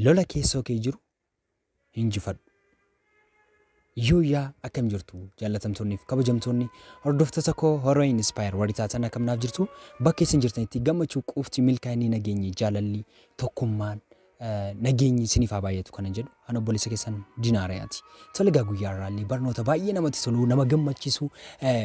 Lola keessoo kee jiru hinjifadhu. Yooyyaa akkam jirtu jaallatamtoonni fi kabajamtoonni hordoftoota koo Horoo Inspire warri taatan akkam naaf jirtu bakka isin jirtanitti gammachuu quufti milkaa'inni nageenyi jaalalli tokkummaan nageenyi isiniif haa baay'atu kanan jedhu an obboleessa keessan Dinaariyaati. Tole egaa guyyaa irraallee barnoota baay'ee namatti tolu nama gammachiisu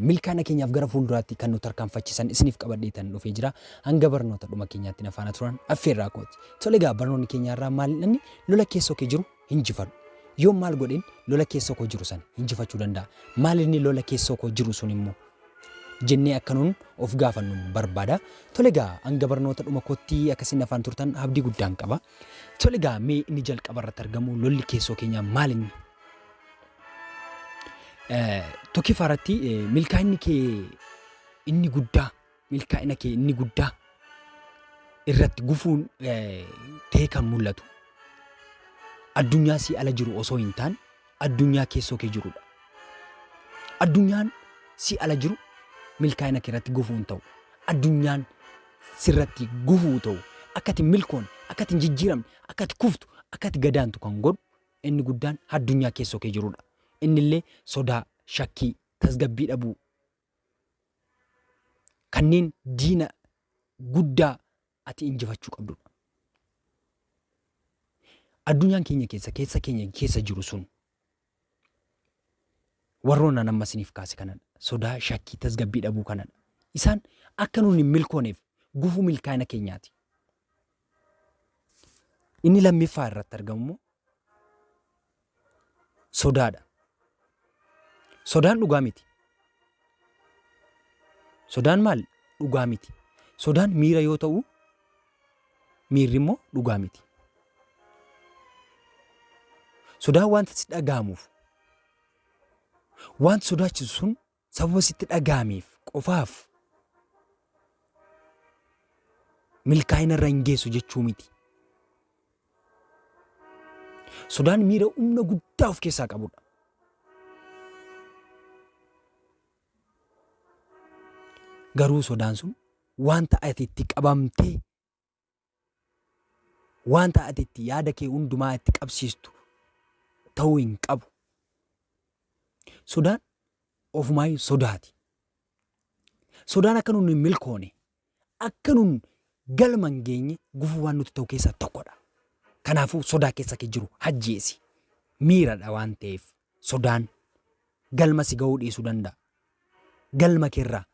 milkaa'ina keenyaaf gara fuulduraatti kan nu tarkaanfachiisan isiniif qabadheetan dhufee jira. Hanga barnoota dhuma keenyaatti na faana turan affeerraa kooti. Tole egaa barnoonni keenya irraa maal inni lola keessoo kee jiru hinjifadhu. Yoom maal godheen lola keessoo koo jiru sana hinjifachuu danda'a? Maal inni lola keessoo koo jiru sun immoo? Jennee akka nuun of gaafannu barbaada. Tole egaa hanga barnoota dhuma kootti akkasiin afaan turtan abdii guddaan qaba. Tole egaa mee inni jalqaba irratti argamu lolli keessoo keenyaa maal inni? Tokkiffaa irratti milkaa'inni kee inni guddaa milkaa'ina kee inni guddaa irratti gufuun ta'ee kan mul'atu addunyaa sii ala jiru osoo hin taane addunyaa keessoo kee jirudha. Addunyaan si ala jiru milkaa'ina kee irratti gufuu hin ta'u. Addunyaan sirratti gufuu ta'u akka ati milkoone, akka ati hin jijjiiramne, akka ati kuftu, akka ati gadaantu kan godhu inni guddaan addunyaa keessoo kee jirudha. Innillee sodaa, shakkii, tasgabbii dhabuu kanneen diina guddaa ati injifachuu qabdudha. Addunyaan keenya keessa keessa keenya keessa jiru sun warroon an amma isiniif kaase kanadha. Sodaa, shakkii, tasgabbii dhabuu kanadha. Isaan akka nuun hin milkooneef gufuu milkaa'ina keenyaati. Inni lammiffaa irratti argamu immoo sodaadha. Sodaan dhugaa miti. Sodaan maal? Dhugaa miti. Sodaan miira yoo ta'u, miirri immoo dhugaa miti. Sodaan wanta si dhaga'amuuf, wanti sodaachisu sun sababa sitti dhaga'ameef qofaaf milkaa'ina irra hin geessu jechuu miti. Sodaan miira humna guddaa of keessaa qabudha. Garuu sodaan sun wanta ati itti qabamtee wanta ati itti yaada kee hundumaa itti qabsiistu ta'uu hin qabu. Sodaan ofumaayyuu sodaati. Sodaan akka nun hin milkoone, akka nun galma hin geenye gufuu waan nuti ta'u keessaa tokkodha. Kanaafuu sodaa keessa kee jiru hajjeesi. Miiradha waan ta'eef sodaan galma si ga'uu dhiisuu danda'a. Galma keerraa.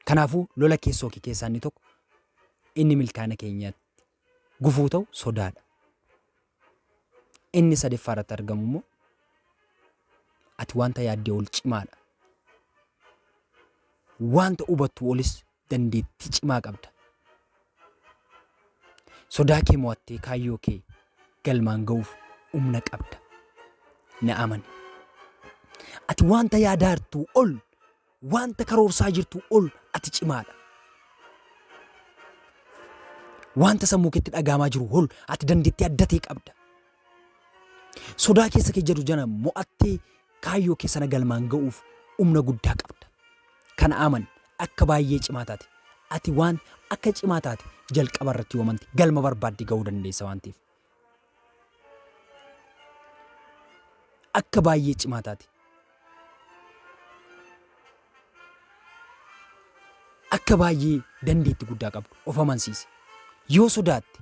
Kanaafuu lola keessoo kee keessaa inni tokko inni milkaa'ina keenyaatti gufuu ta'u sodaadha. Inni sadaffaa irratti argamu immoo ati wanta yaaddee ol cimaadha. Wanta hubattu olis dandeettii cimaa qabda. Sodaa kee mo'attee kaayyoo kee galmaan ga'uuf humna qabda. Na amani. Ati wanta yaadaa jirtuu ol, wanta karoorsaa jirtuu ol ati cimaadha. Wanta sammuu keetti dhaga'amaa jiru ol ati dandeettii adda ta'e qabda. Sodaa keessa kee jiru jana mo'attee kaayyoo kee sana galmaan ga'uuf humna guddaa qabda. Kana amani akka baay'ee cimaa taate. Ati waan akka cimaa taate jalqaba irratti yoo amante galma barbaadde ga'uu dandeessa waan ta'eef. Akka baay'ee cimaa taate. Akka baay'ee dandeetti guddaa qabdu of amansiisi. Yoo sodaatte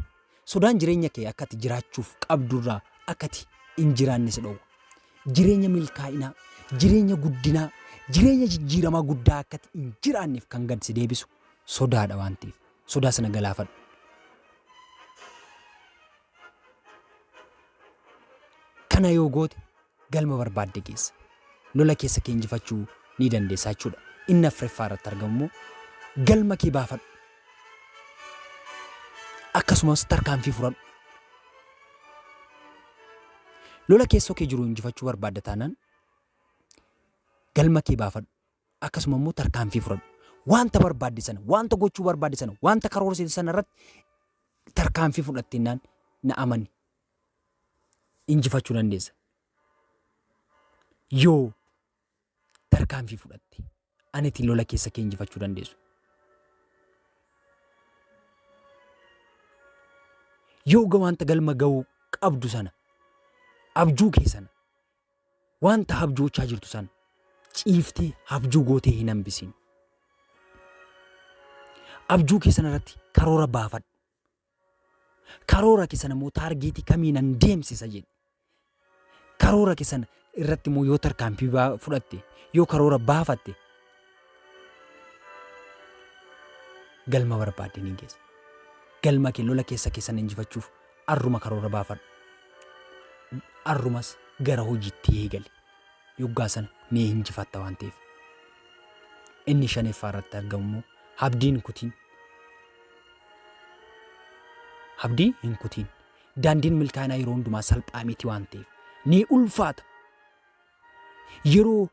Sodaan jireenya kee akka ati jiraachuuf qabdurraa akka ati hin jiraanne si dhowwa. Jireenya milkaa'inaa, jireenya guddinaa, jireenya jijjiiramaa guddaa akka ati hin jiraanneef kan gad si deebisu sodaadha waan ta'eef sodaa sana galaafadhu. Kana yoo goote galma barbaadde geessa. Lola keessa kee injifachuu ni dandeessa jechuudha. Inni afreffaa irratti argamu immoo galma kee baafadhu. Akkasumas tarkaanfii fudhadhu. Lola keessoo kee jiru injifachuu barbaadda taanaan galma kee baafadhu. Akkasuma immoo tarkaanfii fudhadhu. Wanta barbaadde sana, wanta gochuu barbaadde sana, wanta karoorsite sana irratti tarkaanfii fudhattennaan na amani. Injifachuu dandeessa. Yoo tarkaanfii fudhatte aniti lola keessa kee injifachuu dandeessu. Yoo wanta galma ga'uu qabdu sana, abjuu kee sana, wanta abjoochaa jirtu sana ciiftee abjuu gootee hin hambisiin. Abjuu kee sana irratti karoora baafadhu. Karoora kee sana immoo target kamiinan deemsisa jedhi. Karoora kee sana irratti immoo yoo tarkaanfii fudhatte, yoo karoora baafatte, galma barbaadde ni geessa. Galma kee, lola keessa keessan injifachuuf arruma karoora baafadhu. Arrumas gara hojiitti eegali. Yoggaa sana ni injifatta waan ta'eef. Inni shaneeffaa irratti argamu immoo abdiin kutiin. Abdii hin kutiin. Daandiin milkaa'inaa yeroo hundumaa salphaa miti waan ta'eef ni ulfaata. Yeroo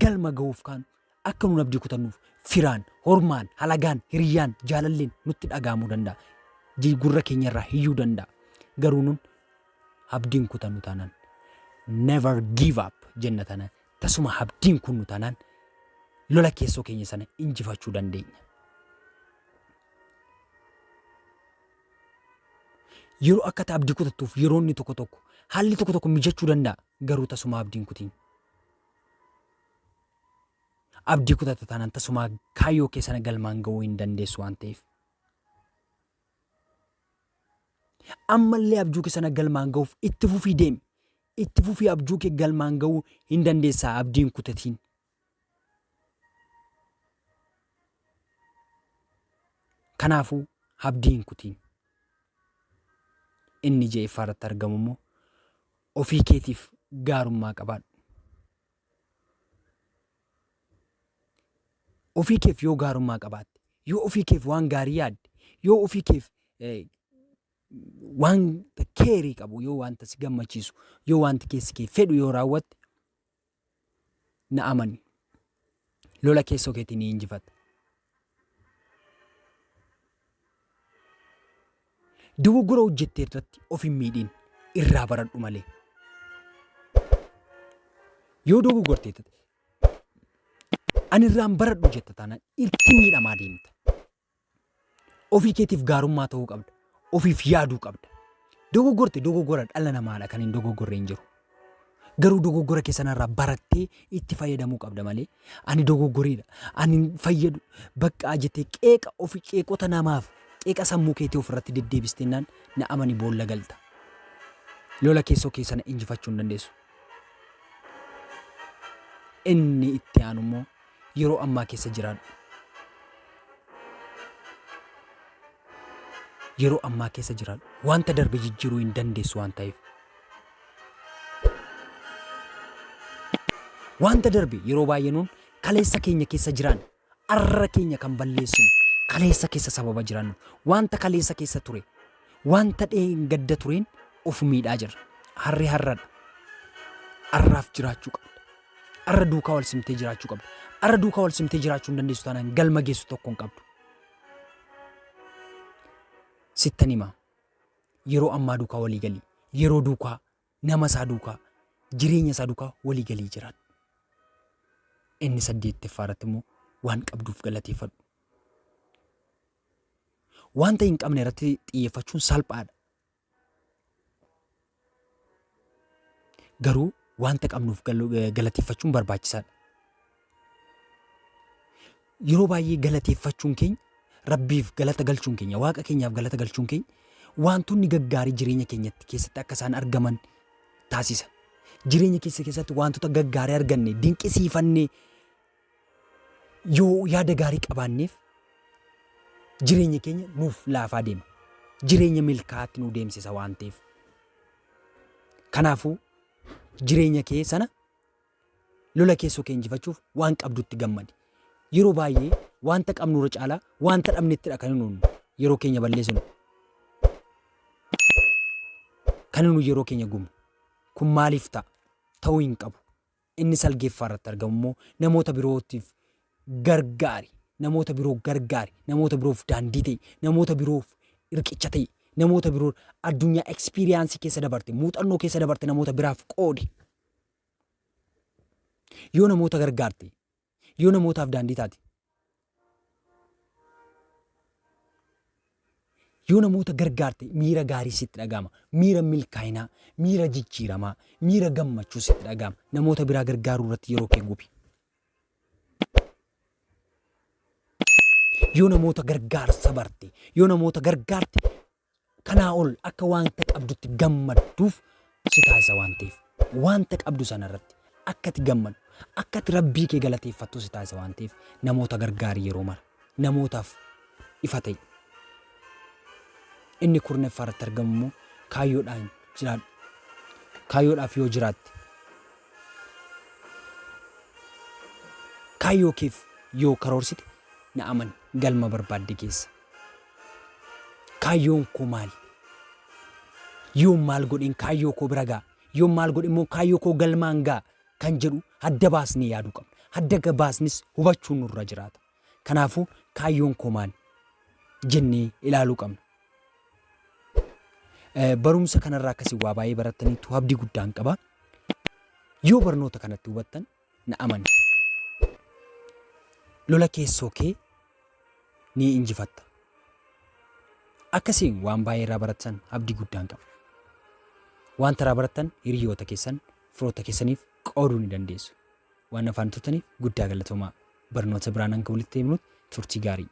galma ga'uuf kaanu akka nuun abdii kutannuuf firaan, hormaan, halagaan, hiriyyaan, jaalalleen nutti dhaga'amuu danda'a. Gurra keenyarraa hiyyuu danda'a. Garuu nun abdiin kutannu taanaan, never give up jenna taanaan, tasuma abdiin kunnu taanaan, lola keessoo keenya sana injifachuu dandeenya. Yeroo akka abdii kutattuuf yeroo inni tokko tokko, haalli tokko tokko mijachuu danda'a. Garuu tasuma abdiin kutiin. Abdii kutatta taanaan tasuma kaayyoo kee sana galmaan ga'uu hin dandeessu waan ta'eef. Ammallee abjuu kee sana galmaan ga'uuf itti fufii deemi. Itti fufii abjuu kee galmaan ga'uu hin dandeessaa, abdiin kutatiin. Kanaafuu abdii hin kutiin. Inni ja'affaa irratti argamu immoo ofii keetiif gaarummaa qabaadhu. Ofii keef yoo gaarummaa qabaatte, yoo ofii keef waan gaarii yaadde, yoo ofii keef waan keerii qabu, yoo wanta si gammachiisu, yoo wanti keessi kee fedhu yoo raawwatte, na amani. Lola keessoo keetii ni injifatta. Dogoggora hojjettee irratti of hin miidhiin, irraa baradhu malee. Yoo dogoggortee ani irraan baradhu jetta taanaan itti miidhamaa deemta. Ofii keetiif gaarummaa ta'uu qabda. Ofiif yaaduu qabda. Dogoggorte, dogoggora dhala namaadha, kan hin dogoggorre hin jiru. Garuu dogoggora kee sanarraa barattee itti fayyadamuu qabda malee ani dogoggoreedha, ani hin fayyadu baqqaa jettee qeeqa ofi, qeeqota namaaf qeeqa sammuu keetii ofirratti deddeebistennaan, na amani, boolla galta. Lola keessoo kee sana injifachuu hin dandeessu. Inni itti aanu immoo yeroo ammaa keessa jiraadhu. Yeroo ammaa keessa jiraadhu. Wanta darbe jijjiiruu hin dandeessu waan ta'eef. Wanta darbe yeroo baay'ee nuun kaleessa keenya keessa jiraan arra keenya kan balleessinu, kaleessa keessa sababa jiraannu, wanta kaleessa keessa ture, wanta dheen gadda tureen of miidhaa jirra. Harri har'adha. Arraaf jiraachuu qabda. Arra duukaa wal simtee jiraachuu qabda. Arra duukaa wal simtee jiraachuu hin dandeessu taanaan galma geessu tokko hin qabdu. Sittan himaa. Yeroo ammaa duukaa walii galii. Yeroo duukaa, nama isaa duukaa, jireenya isaa duukaa walii galii jiraadhu. Inni saddeettaffaa irratti immoo waan qabduuf galateeffadhu. Wanta hin qabne irratti xiyyeeffachuun salphaadha. Garuu wanta qabnuuf galateeffachuun barbaachisaadha. Yeroo baay'ee galateeffachuun keenya, Rabbiif galata galchuun keenya, Waaqa keenyaaf galata galchuun keenya wantoonni gaggaarii jireenya keenyatti keessatti akka isaan argaman taasisa. Jireenya keessa keessatti wantoota gaggaarii arganne dinqisiifannee yoo yaada gaarii qabaanneef jireenya keenya nuuf laafaa deema. Jireenya milkaa'aatti nu deemsisa waan ta'eef. Kanaafuu jireenya kee sana, lola keessoo kee injifachuuf waan qabdutti gammadi. Yeroo baay'ee wanta qabnurra caalaa wanta dhabnettidha kan nuun yeroo keenya balleessinu. Kan nu yeroo keenya gubnu. Kun maaliif ta'a? Ta'uu hin qabu. Inni salgeeffaa irratti argamu immoo namoota birootiif gargaari. Namoota biroo gargaari. Namoota biroof daandii ta'i. Namoota biroof riqicha ta'i. Namoota biroo addunyaa experience keessa dabarte, muuxannoo keessa dabarte namoota biraaf qoodi. Yoo namoota gargaarte, yoo namootaaf daandii taate, Yoo namoota gargaarte miira gaarii sitti dhaga'ama. Miira milkaa'inaa, miira jijjiiramaa, miira gammachuu sitti dhaga'ama. Namoota biraa gargaaruu irratti yeroo kee gubi. Yoo namoota gargaarsa barte, yoo namoota gargaarte kanaa ol akka wanta qabdutti gammadduuf si taasisa waan ta'eef. Wanta qabdu sana irratti akka ati gammaddu, akka ati Rabbii kee galateeffattu si taasisa waan ta'eef namoota gargaari yeroo mara. Namootaaf ifa ta'i. Inni kurnaffaa irratti argamu immoo kaayyoodhaan jiraadhu. Kaayyoodhaaf yoo jiraatte, kaayyoo keef yoo karoorsite na amani galma barbaadde geessa. Kaayyoon koo maali? Yoon maal godheen kaayyoo koo bira ga'a? Yoon maal godhe immoo kaayyoo koo galmaan ga'a? Kan jedhu adda baasnee yaaduu qabna. Adda baasnis hubachuun nurra jiraata. Kanaafuu kaayyoon koo maali? Jennee ilaaluu qabna. Barumsa kanarraa akkasii waa baay'ee barattaniittu abdii guddaan qaba. Yoo barnoota kanatti hubattan na amani. Lola keessoo kee ni injifatta. Akkasiin waan baay'ee irraa barattan abdii guddaan qaba. Wanta irraa barattan hiriyoota keessan, firoota keessaniif qooduu ni dandeessu. Waan afaan turtaniif guddaa galatoomaa. Barnoota biraan hanga walitti deebinutti turtii gaarii.